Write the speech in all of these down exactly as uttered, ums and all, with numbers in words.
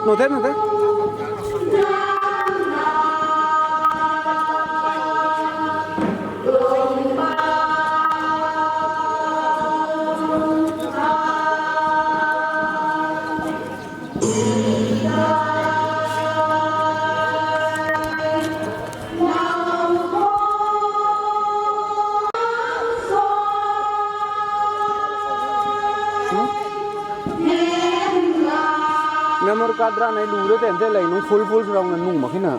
Notei, notei. Memory card ra nai lu de ten te lei nung full full sw rau na nung mak khe na.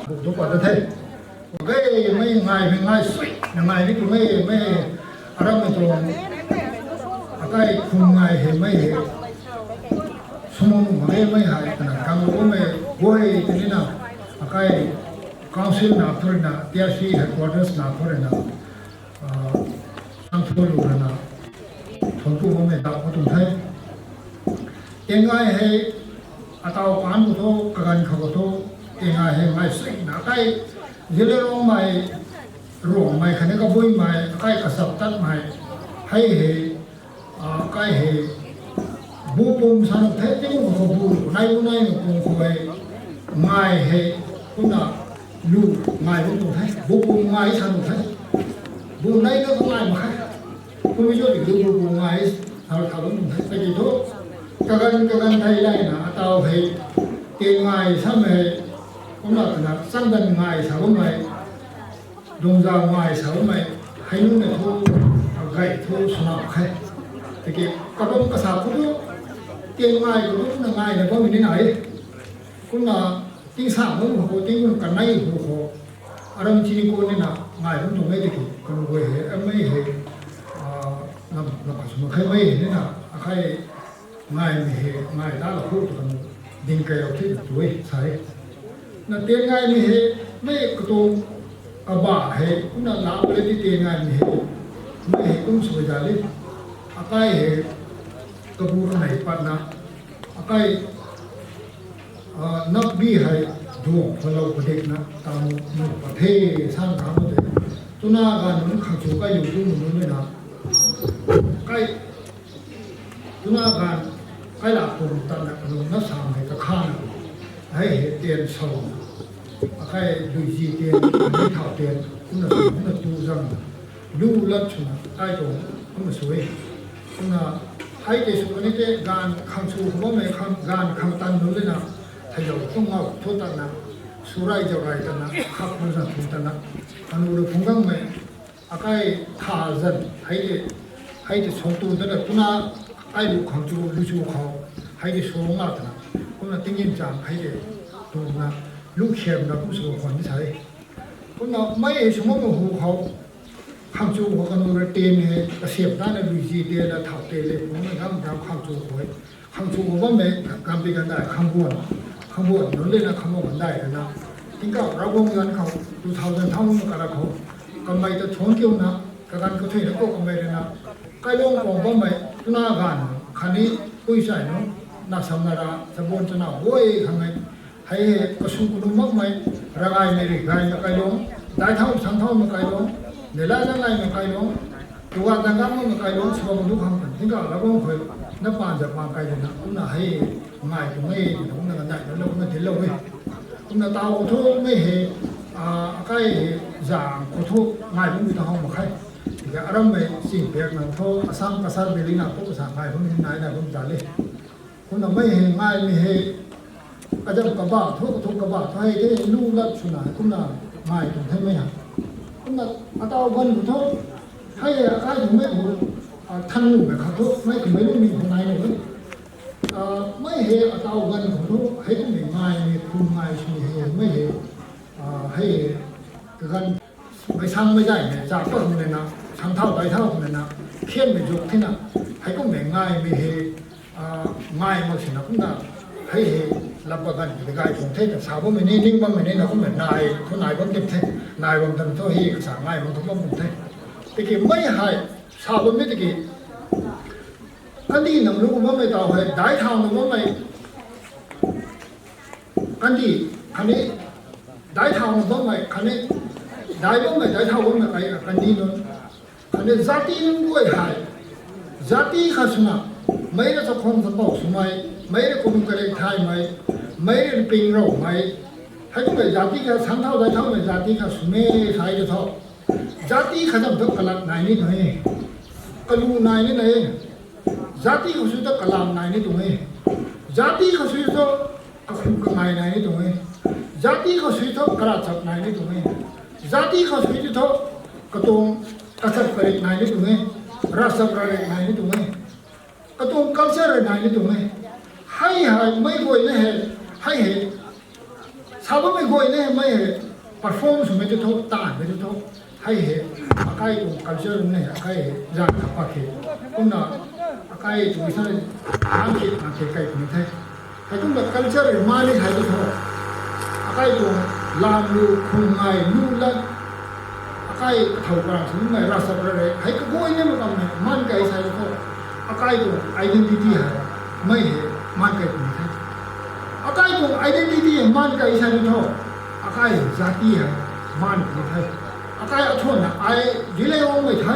Buk tu pat ta the. Gay mei ngai mei ngai sui na ngai ni tu mei mei aram mei tuang akai khum ngai hei mei hei sumung mei mei hai kana kang lu mei guay tini na akai council na thurina T R C headquarters na thurina ah, sang thulu rana thonpu mei dau khou tuang the. Tiangai hei atau kan khou thu, kaganv khou thu, tiangai hei ngai sui na kai, Zeliangrong mei, Ruangmei khatni Kabuimei, kai kachap tatmei, hei hei, ah, kai hei, bu pum sa nu the, tingkum khou bu, nai bu nai nu pum khou hei, ngai hei, kumna lu, ngai bu tuang the, bu pum ngai sa nu the, bu nai na ngai mak khe. Kumna zo di lu bu pum ngai sa thau lu nu the, tiki thu, kaganv kaganv thei lai na, atau hei, tiangai sa mei, kumna kana, changdan ngai sa bu mei, Lungzau ngai sa bammei, hei nunc na thu, gay thu sw mak khe. Tiki, kabam kasa khou thu, tiangai khou thu, na ngai na bammei ni nai. Kumna, tingsa bam khou, tingkum kanei hu khou, aram chini kou ni na, ngai bam tuang e tiki, kanu guay hei, amei hei, ah, nam, nam kha sw mak khe mei hei ni na, akhei, ngaimei hei, ngai ta la hu tu kan ding kai rau the tu e, sa e. Na tian ngaimei hei, mei katuang kaba hei, kumna la pale ti tian ngaimei hei, mei hei kum sw da le. Akai hei, kabu kanei patna, akai, ah, nakbi hei, duang phalou padikna, tamu nu pathe, san kha mo te. Tuna ganv nunc khang chu kai lu tu nunc na, kai, tuna ganv, kai la pum tatna kalung na sam hei kakhana, hei hei tian salou, akai lui zi tian, lui thau tian, kumna sw, kumna tu zang, lu lat swna, kai tuang, kumna sw e. Kumna, hei tei sw kani te ganv khang chu khou bammei khang, ganv khang tan nunc le na, theilou thu ngau thu tatna, sw rai zau rai tatna, khak khou zan thu tatna, kanu rui phung gangmei, akai tha zan, hei tei, hei tei sw tu tatna, tuna, kai lu khang chu, lu chu khou, hei tei sw nga tatna, kumna tingin chang, hei tei, tuna, lu khiamna kum sw khwan ni sa e. Kumna mei hei sw mak hu khou, khang chu khou kanu rui tian hei, kasiam tana lui zi tian na thau tian le, phung na gam dam khang chu khou, khang chu khou bammei, gampi gandai, khang buan, khang buan, nunc le na khang buan gandai na, tingkauh Ravguangc ganv khou, two thousand thau na kara khou, kamei ta thuan kiuna, kaganv kathuina khou kamei rui na, kailung khou bammei, tuna ganv, khatni, pui sai nunc, na sam na ra, chabuan chana, guay khang e, hei hei, kasu kanu makmei, rangaimei ri gaymei kailung, dai thau sang thaumei kailung, neila zangaimei kailung, tuga dang gangmei kailung, sw bam lu khang tan, tingkauh Ravguangc khou, na paan za paan kai dina, kumna hei, ngai tuang e, kumna gandai, kumna dinlou e. Kumna tau khou thu mei hei, ah, akai hei, zang khou thu, ngai bam mi ta how mak khe. Tiki arammei, ching pek na thu, Assam Kasar Valley na thu, sa ngai bam mi nai na bam ta le. Kumna mei hei ngaimei hei, kazam kaba thu, kathu kaba thu hei the, lu lat swna, kumna ngai tuang the mei ha. Kumna atau ganv khou thu, hei akai tuang mei khou, ah, than lu mei khat thu, mei khou mei lu mi khou nai mei thu. Ah, mei hei atau ganv khou thu, hei tuang mei ngaimei, phum ngai swmei hei, mei hei, ah, hei, kaganv mei sang mei zay mei cha pat mei na, sang thau dai thau mei na, khian mei zuk thina, hei kum mei ngai mei he, ngai mak sina kumna, hei he, lap bagan de gay tuang the, sa bammei ni, ning bammei ni na kum mei nai, thu nai bam dim the, nai bam tan thu he, kasa ngai bam thu bam dim the. Tiki mei hei, sa bammei tiki, kandih nam lu bammei tau hei, dai thau na bammei, kandih, khatni, dai thau na bammei, khatni, dai bammei, dai thau bammei kai, kandih nunc, khatni jati nunc guay hei, jati khat swna, mei rui chakhwang chapou swmei, mei rui kum kalik thaymei, mei rui ping roumei, hei kum mei jati khat sang thau dai thaumei jati khat swmei sai tu tho. Jati khat zam thu kalat nai ni tuang e. Kalu nai ni nai e. Jati khou sui thu kalam nai ni tuang e. Jati khou sui thu kakhu kangai nai ni tuang e. Jati khou sui thu karachap nai ni tuang e. Jati khou sui thu katuang kachap karik nai ni tuang e. Rachap rarik nai ni tuang e. Katuang culture nai ni tuang e. Hei hei mei guayna hei, hei hei, sa bammei guayna hei mei hei, perform swmei tu tho, taanvmei tu tho, hei hei, akai tuang culture ne, akai hei zan kha pak hei, kumna, akai tuang sa, ang khit ang khit kai puni the. Hei kumna culture hei mani hei tu tho, akai tuang lam lu, khung ngai lu lat, akai kathau karang sw nunc mei rachap ra re, hei kaguay ni mei kammei man kai sai tu tho, akai tuang identity hei, mei hei, man kai puni the. Akai tuang identity hei man kai sai tu tho, akai jati hei, man puni the. Akai athuna ai Zeliangrongmei the,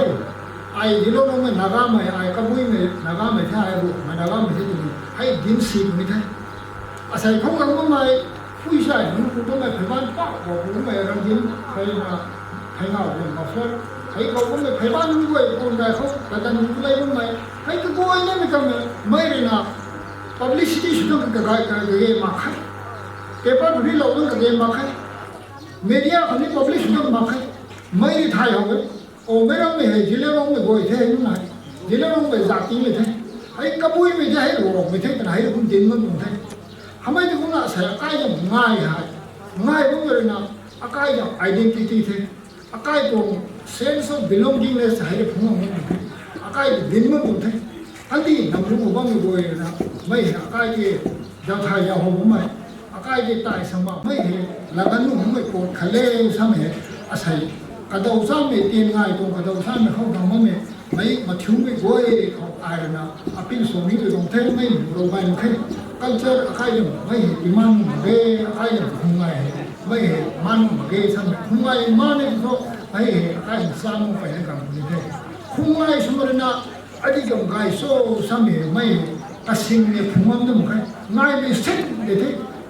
ai Zeliangrongmei Nagamei, ai Kabuimei Nagamei the, ai Ruangmei Nagamei the twmei hei dinc si puni the. Asei khou gang bammei, pui sai nunc ku bammei pheyban pau khou ku bammei rangdin, pheyna, pheyna, pheyna muffler, hei khou bammei pheyban nunc guay, pun dai khou, katan nunc lei bammei, hei kaguay ni mei kammei, mei rui na, publicity sw tuang kagay kage mak khe. Paper khou ni lou tuang kage mak khe. Media khou ni publish sw tuang mak khe. Mei rui thay how e. O, meic rammei hei Zeliangrongmei guay the nunc nai. Zeliangrongmei zatimei the. Hei Kabuimei the, hei Ruangmei the twna hei kum dinc bam tuang the. Hamei tu kumna asei akai zam ngai hei, ngai bammei rui na, akai zam identity the. Akai tuang sense of belongingness hei rui phungc bam tuang the. Akai dinc bam tuang the. Kandih nam lu khou bammei guay rui na, mei hei akai ke, zau thay zau how bammei, akai ke tai sa makmei hei, laganv nuh bammei pat khat le samei hei, asei, kadaw samei tian ngai tuang kadaw samei khou gang bammei, mei mathiumei guay khou ai rui na, appeal sw ni tu tuang the, mei rou gay mak khe. Culture akai zam mei hei, iman mak ge, akai zam khung ngai hei, mei hei, man mak ge samei, khung ngai man e tu tho, mei hei, akai zam sa mak peyna gang puni the. Khung ngai swmei rui na, adi zam gay cho samei mei, kasing ni phungc bam tu mak khe, ngaimei sin de the,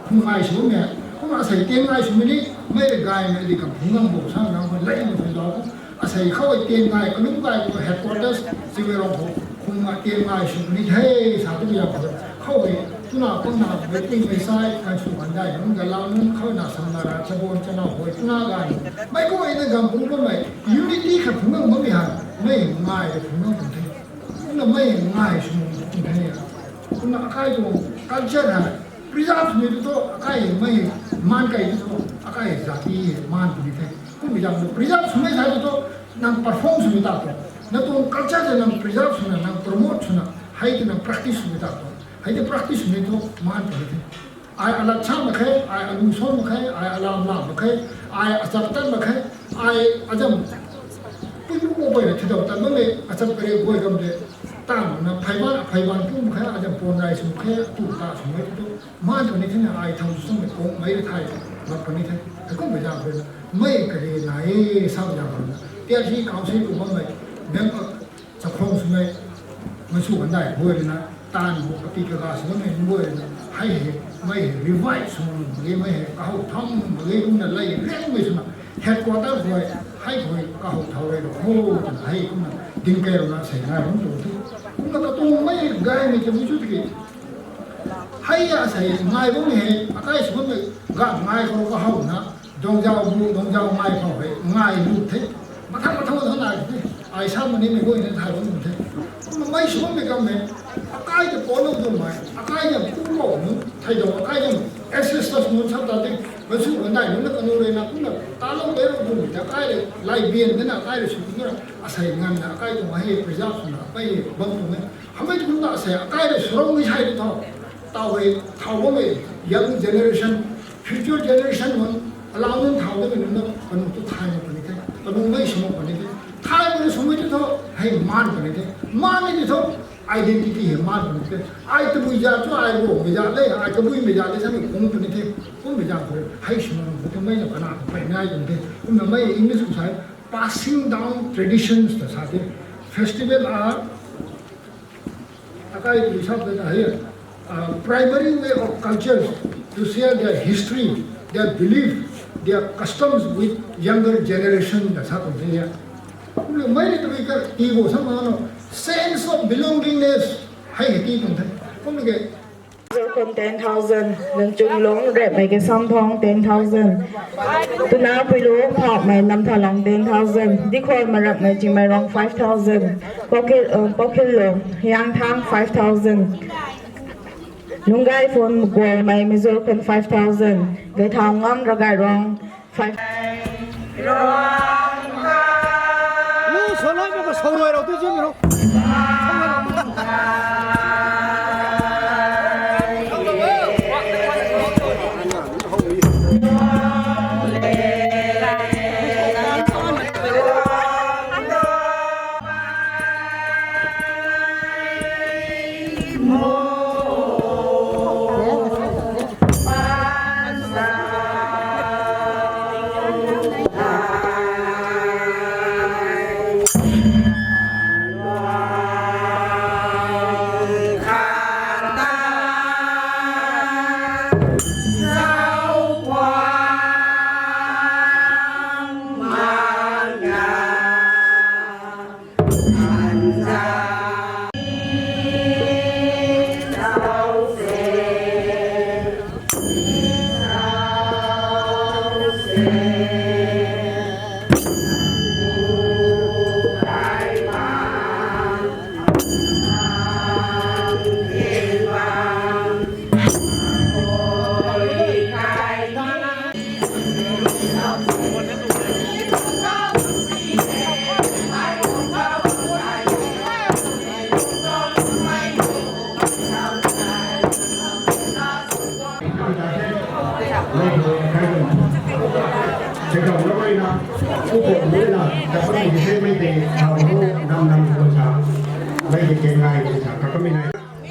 khung ngai swmei, kumna asei tian ngai swmei ni, mei rui gaymei adi kam phungc bam bo samei nang khou leimei khou dau, asei khou tian ngai, kalum gay khou headquarters, Zeliangrong khou, khung ngai tian ngai swmei ni the, sa tu ya khou, khou hei, tuna pangna, mei tingmei sai, kan sw kan dai, nunc galau nunc khou na samna ra, chaban chana hoi, tuna gay, mei khou hei na gam phungc bammei, unity khat phungc bam bammei hei, mei ngai rui phungc bam tuang the. Kumna mei ngai sw tuang the. Kumna akai tuang culture hei preserve swmei tu tho, akai mei man kai tu tho, akai zati hei man puni the. Kummei zam tu preserve swmei sai tu tho, nang perform swmei ta tho. Nang tuang culture tei nang preserve swna, nang promote swna, hei tei nang practice swmei ta tho. Hei tei practice swmei tu man puni the. Ai alat sa mak khe, ai alu sa mak khe, ai alam la mak khe, ai achap tat mak khe, ai azam pui pu pu peyna thidaw tat mak le, achap kare guay kam de, tan na pheyban, pheyban pu mak khe, azam pon rai sw mak khe, tu ta sw mak khe tu, man puni thena ai thau swmei kung mei rui thay mak puni the. Hei kummei zam rui na, mei kage nai e, samei zam rui na, T R C council khou bammei, member chakhwang swmei, mansw kan dai guay rui na, taanv khou kati kaga sw bammei guay rui na, hei hei, mei hei revive sw mak ge, mei hei kahow thau mak ge, kumna lei riangmei swna, headquarter guay, hei guay kahow thau rei lou kho, twna hei kumna ding kei rui na sei ngai bam tu the. Kumna katuang mei gaymei ta bu chu tiki, hei asei ngai bammei hei, akai sw bammei, ga ngai khou kahowna, Dongzau bu, Dongzau ngai khou hei, ngai lu the. Mathang mathang mathang nai the. Ai sa mani mei guay ni thay bam tu the. Kumna mei sw bammei kammei, akai ta pon lou tuang mei, akai zam tu lou nunc, thei dou akai zam, ancestors nunc sa ta ding, Sw kan dai nunc na kanu rui na kumna talou de ro bum ta kai le lai bian de na kai le sw na asei ngan na kai tuang hei preserve swna kai bam tuang e. Hamei tuang na asei kai le sw rong ni sai de tho. Tau hei thau bam e, young generation, future generation nunc alau nunc thau de nunc na kanu tu thay na puni the. Kanu mei sw puni the. Thay puni sw mei tu tho hei man puni the. Man ni tho. Identity hei man puni the. Ai tabui za chu ai bo mei za le, ai tabui mei za le sa ni kum puni the. Kum mei za ko hei sw na bu kum mei na kana ko pai nai kum the. Kum na mei English ko sai passing down traditions ta sa the. Festival are akai tu sa the ta hei, uh, primary way of cultures to share their history, their belief, their customs with younger generation ta sa kum the ya. Kum le mei ni tabui ka ti bo sa ma no sense of belongingness hei hei ti kum the. Kum le Zurkhon ten thousand, Lungchunglung Repmei Kasamthong ten thousand, Tuna Puilu Phapmei Namthalong ten thousand, Dikhol Marakmei Chingmeirong five thousand, Pokhil, uh, Pokhillung Yangthang five thousand, Lunggai Phun Mukualmei Mizurkhon five thousand, Gaithau Ngam Ragairong five.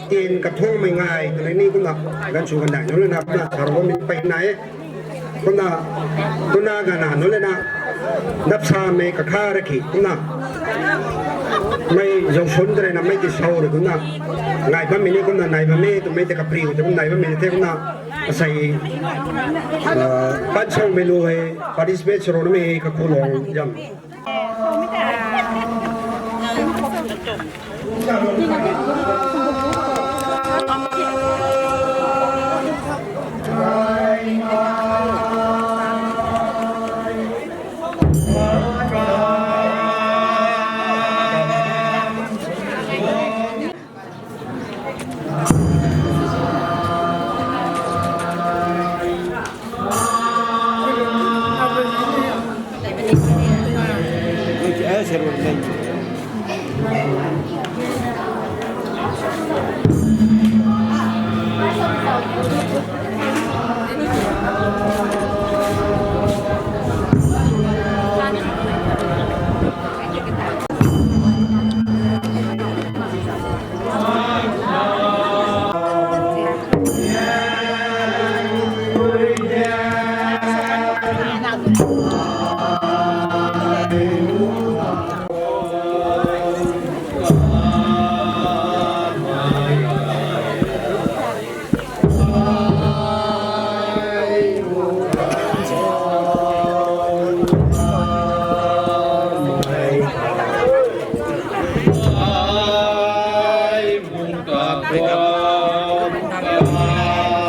Tin kathungmei ngai twna ni kumna ganv sw kan dai nunc lana kumna tharmei pei nai. Kumna, kumna gana nunc lana napsamei kakha raki kumna mei zausun tare na mei tisau rui kumna ngai bammei ni kumna nai bammei twmei tei kapri twmei nai bammei the kumna asei, ah, pansangmei lu hei participate sw rou namei hei kakhulou zam.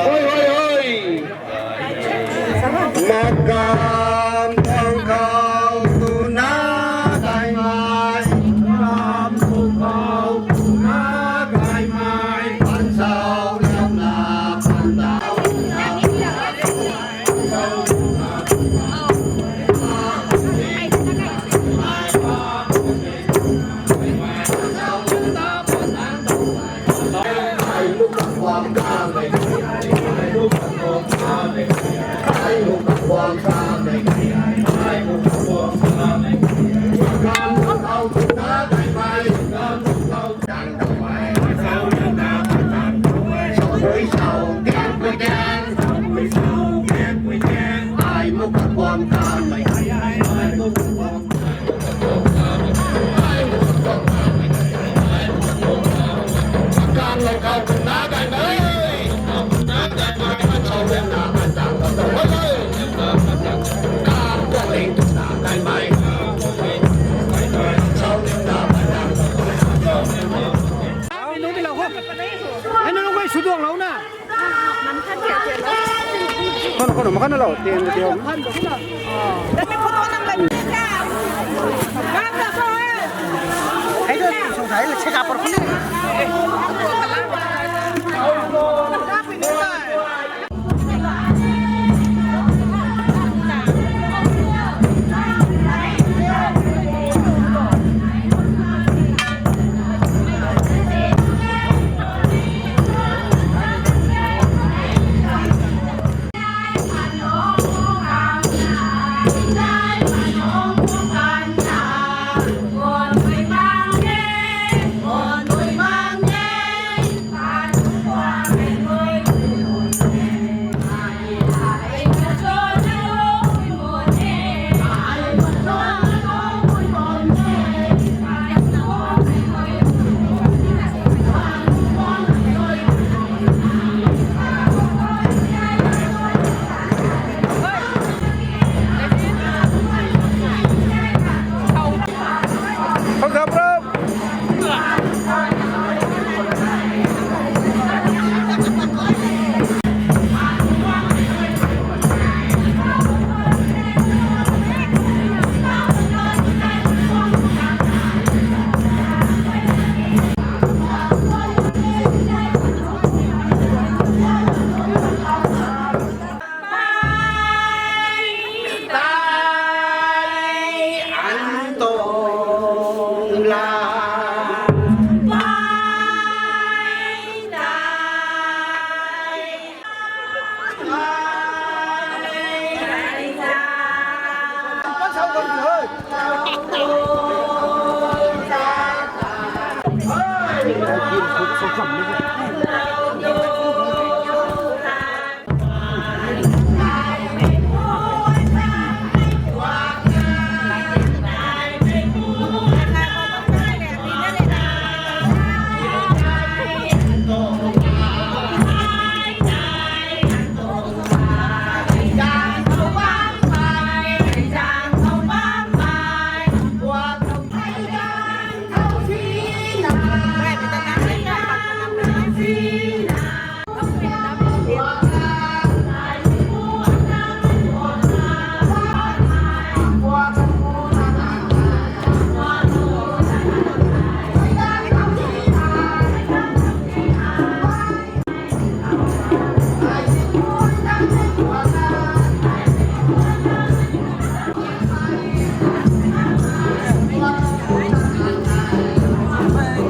Hoi, hoi, hoi. Makam tang kau tu na dai ma. Suduang lou na. Kono kono makan lou, tiang tiang. Hei tu sung thai le check up par khun.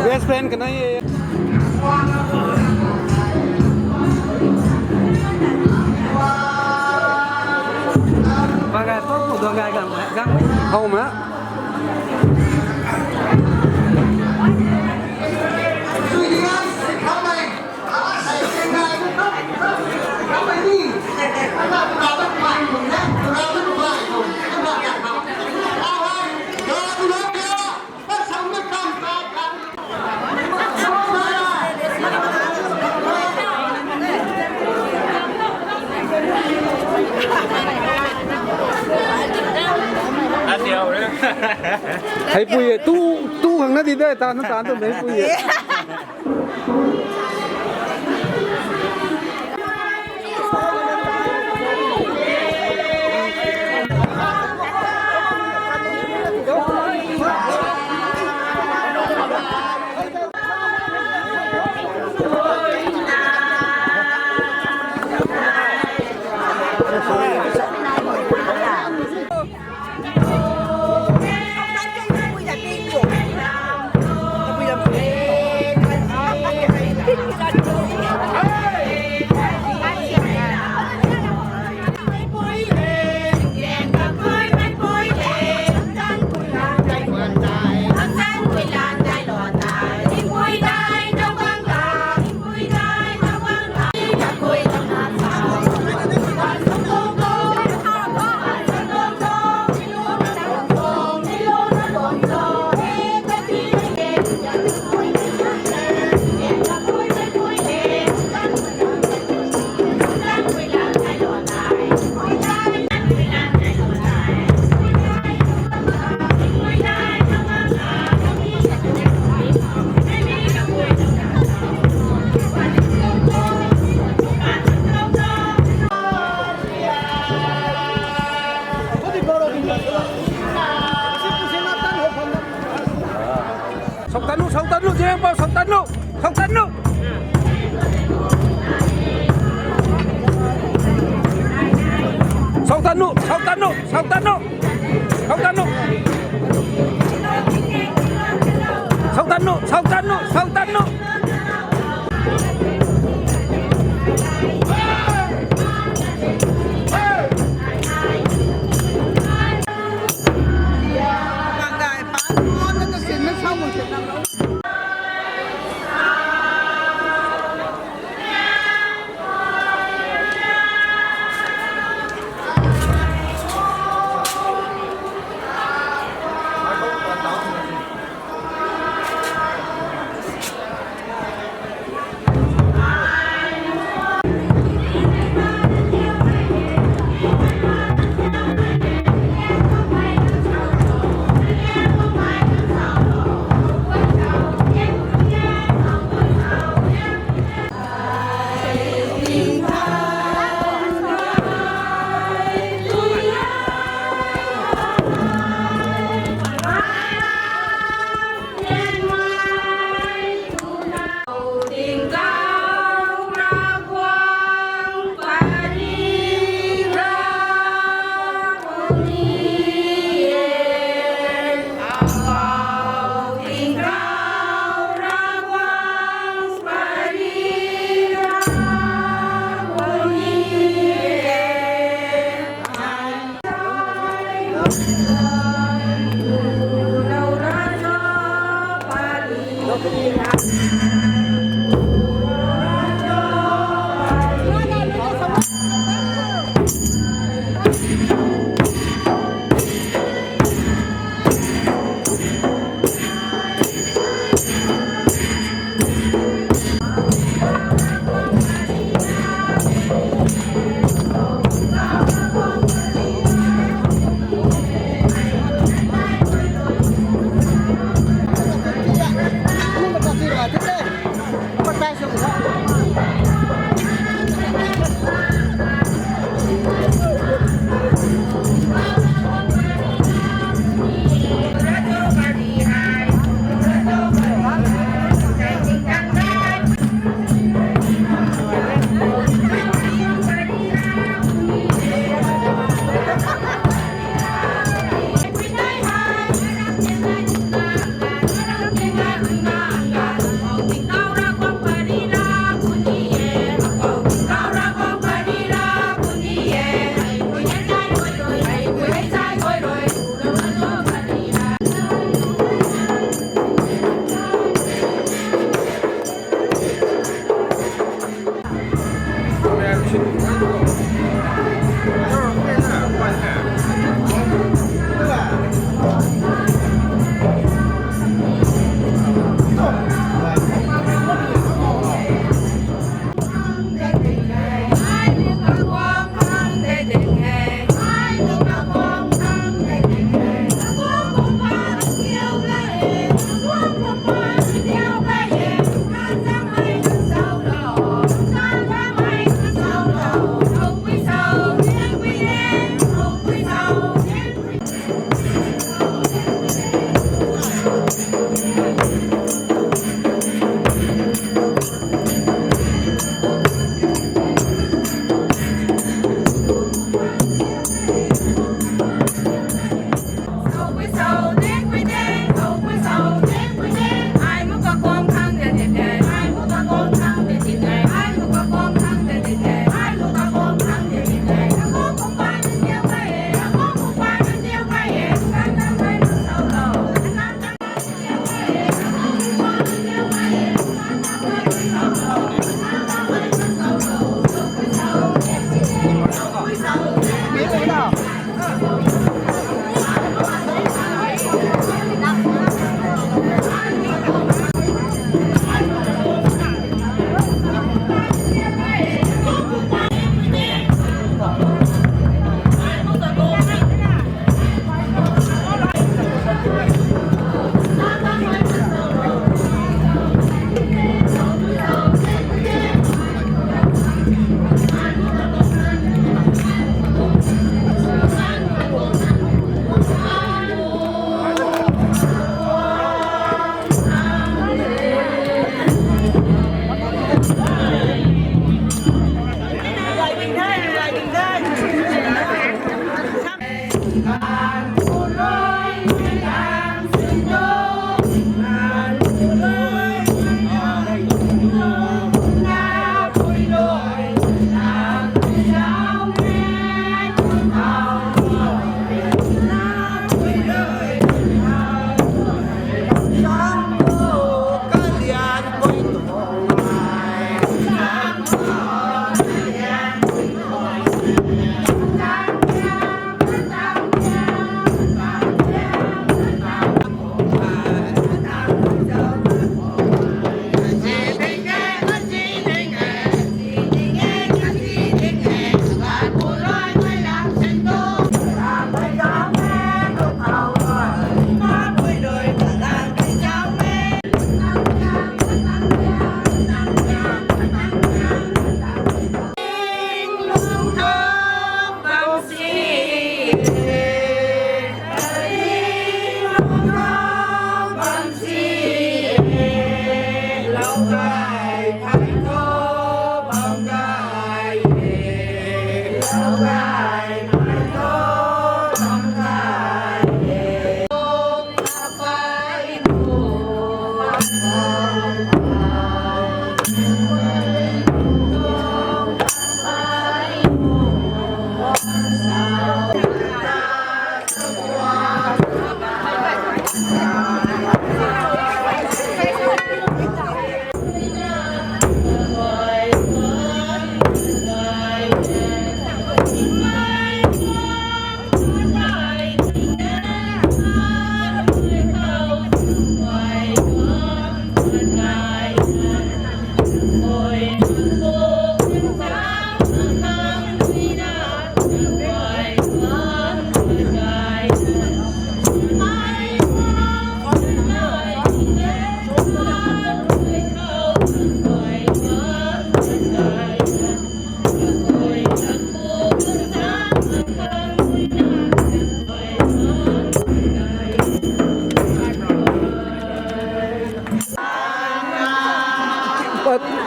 Best friend ka na e. Bagai po pu dong gai gang gang. Hau ma. Hei pui e, tu, tu khang na di de, ta na ta tu hei pui e. Tanu, sau tanu, sau tanu. Sau tanu. Sau tanu, sau tanu, sau tanu.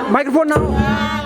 Microphone now.